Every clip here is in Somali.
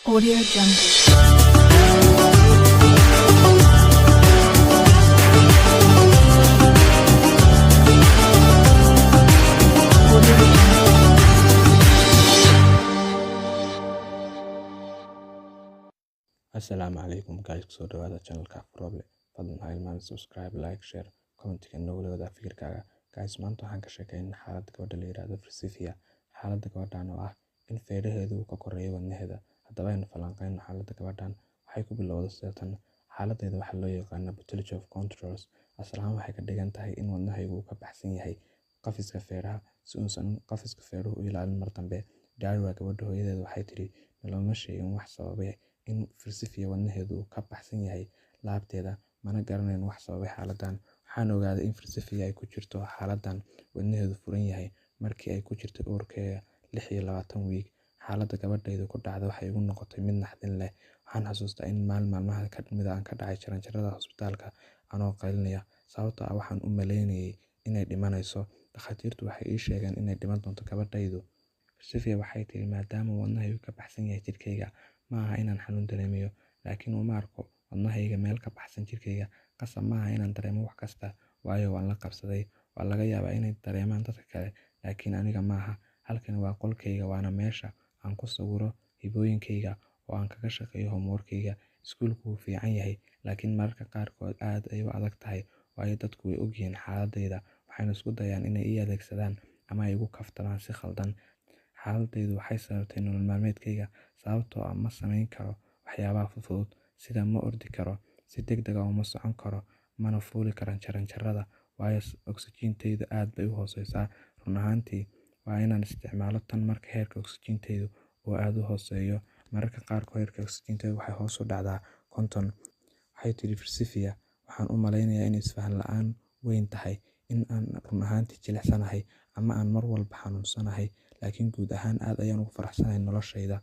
Audio Jungle. Audio Jungle. Assalaamu calaykum guys, kusoo dhawaada channelka Afroble. Fadlan ha hilmaamin subscribe, like, share, commentiga nogula wadaag fikirkaaga. Guys, maanta waxaan ka sheekeynaa xaaladda gabadha la yiraahdo Fersifia. Xaaladda gabadhan oo ah in feeraheedu uu ka koreeyo wadnaheeda. Haddaba aynu falanqeyno xaaladda gabadhan. Waxay ku bilowday sidatan. Xaaladdeeda waxaa loo yaqaanaa pathology of controls. Asal ahaan waxay ka dhigan tahay in wadnahaygu uu ka baxsan yahay qafiska feeraha si uusan qafiska feeruhu u ilaalin mar dambe. Daria, gabadha hooyadeed, waxay tiri naloma sheegin wax sababay in Fersifia wadnaheedu uu ka baxsan yahay laabteeda, mana garanayn wax sababay xaaladdan. Waxaan ogaaday in Fersifia ay ku jirto xaaladdan wadnaheedu furan yahay markii ay ku jirtay uurkeeda 26 wiig. Xaaladda gabadhaydu ku dhacda waxay igu noqotay mid naxdin leh. Waxaan xasuustaa in maalin maalmaha ka mid ah aan ka dhacay jaranjarada hosbitaalka anoo qaylinaya, sababtoo ah waxaan u malaynayay inay dhimanayso. Dhakhaatiirtu waxay ii sheegeen inay dhiman doonto gabadhaydu. Fersifia waxay tiri maadaama wadnahaygu ka baxsan yahay jirkayga, ma aha inaan xanuun dareemayo, laakiin uma arko wadnahayga meel ka baxsan jirkayga. Qasab ma aha inaan dareemo wax kasta, waayo waan la qabsaday. Waa laga yaabaa inay dareemaan dadka kale, laakiin aniga maaha. Halkani waa qolkayga, waana meesha aan ku sawiro hibooyinkayga oo aan kaga shaqeeyo homeworkayga. Iskuulku wuu fiican yahay, laakiin mararka qaarkood aad ayay u adag tahay, waayo dadku way ogyihiin xaaladayda, waxayna isku dayaan inay ii adeegsadaan ama ay igu kaftamaan si khaldan. Xaaladaydu waxay sababtay nolol maalmeedkayga, sababtoo ah ma samayn karo waxyaabaha fudfudud, sida ma ordi karo, si degdeg ah uma socon karo, mana fuuli karo jaranjarada, waayo oksijiintaydu aad bay u hooseysaa. Run ahaantii waa inaan isticmaalo tan marka heerka oksijiintaydu uu aad u hooseeyo. Mararka qaarkood heerka oksijiintaydu waxay hoos u dhacdaa 50. Waxay tiri Fersifia, waxaan u malaynayaa in isfahan la'aan weyn tahay in aan run ahaantii jilicsanahay ama aan mar walba xanuunsanahay, laakiin guud ahaan aad ayaan ugu faraxsanahay noloshayda.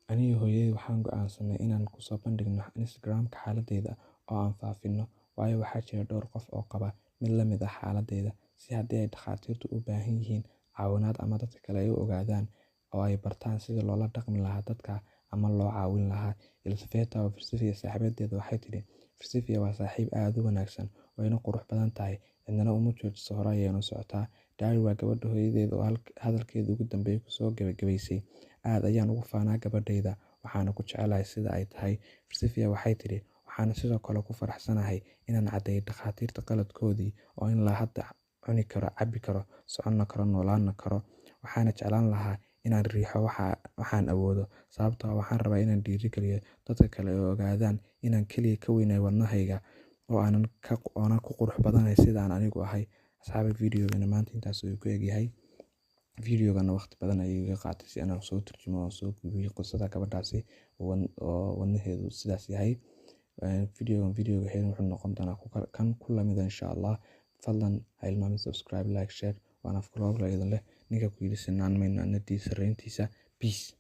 Aniga iyo hooyaday waxaan go'aansanay inaan ku soo bandhigno Instagram-ka xaaladayda oo aan faafino, waayo waxaa jira dhowr qof oo qaba mid la mid ah xaaladayda, si haddii ay dhakhaatiirtu u baahan yihiin caawinaad ama dadka kale ay u ogaadaan oo ay bartaan sida loola dhaqmi lahaa dadka ama loo caawin lahaa. Elizaveta oo Fersifia saaxiibadeed waxay tiri Fersifia waa saaxiib aad u wanaagsan, wayna qurux badan tahay, cidna uma joojiso, hore ayayna u socotaa. Daria waa gabadha hooyadeed oo hadalkeeda ugu dambeeyay ku soo gabagabaysay. Aad ayaan ugu faanaa gabadhayda, waxaana ku jecelahay sida ay tahay. Fersifia waxay tiri waxaan sidoo kale ku faraxsanahay inaan caddeeyo dhakhaatiirta qaladkoodii oo in la hadda cuni karo, cabbi karo, socon karo, noolaan karo. Waxaana jeclaan lahaa inaan riixo waxaan awoodo, sababtoo ah waxaan rabaa inaan dhiirrigeliyo dadka kale oo ogaadaan inaan kaliya ka weynahay wadnahayga oo aanan ku qurux badanahay sida aan anigu ahay. Asxaabi, videogana maanta intaas ayuu ku egyahay. Videogana waqti badan ayuu iga qaatay si aan u soo turjumo oo soo gubiyo qisada gabadhaasi oo wadnaheedu sidaas yahay. Videogan videoga xigay wuxuu noqon doonaa kan ku lamid ah insha Allah. Fadlan ha hilmaamin subscribe, like, share. Waan Afroble idin leh. Ninka ku yiri sinaan mayno anna diisa reyntiisa. Peace.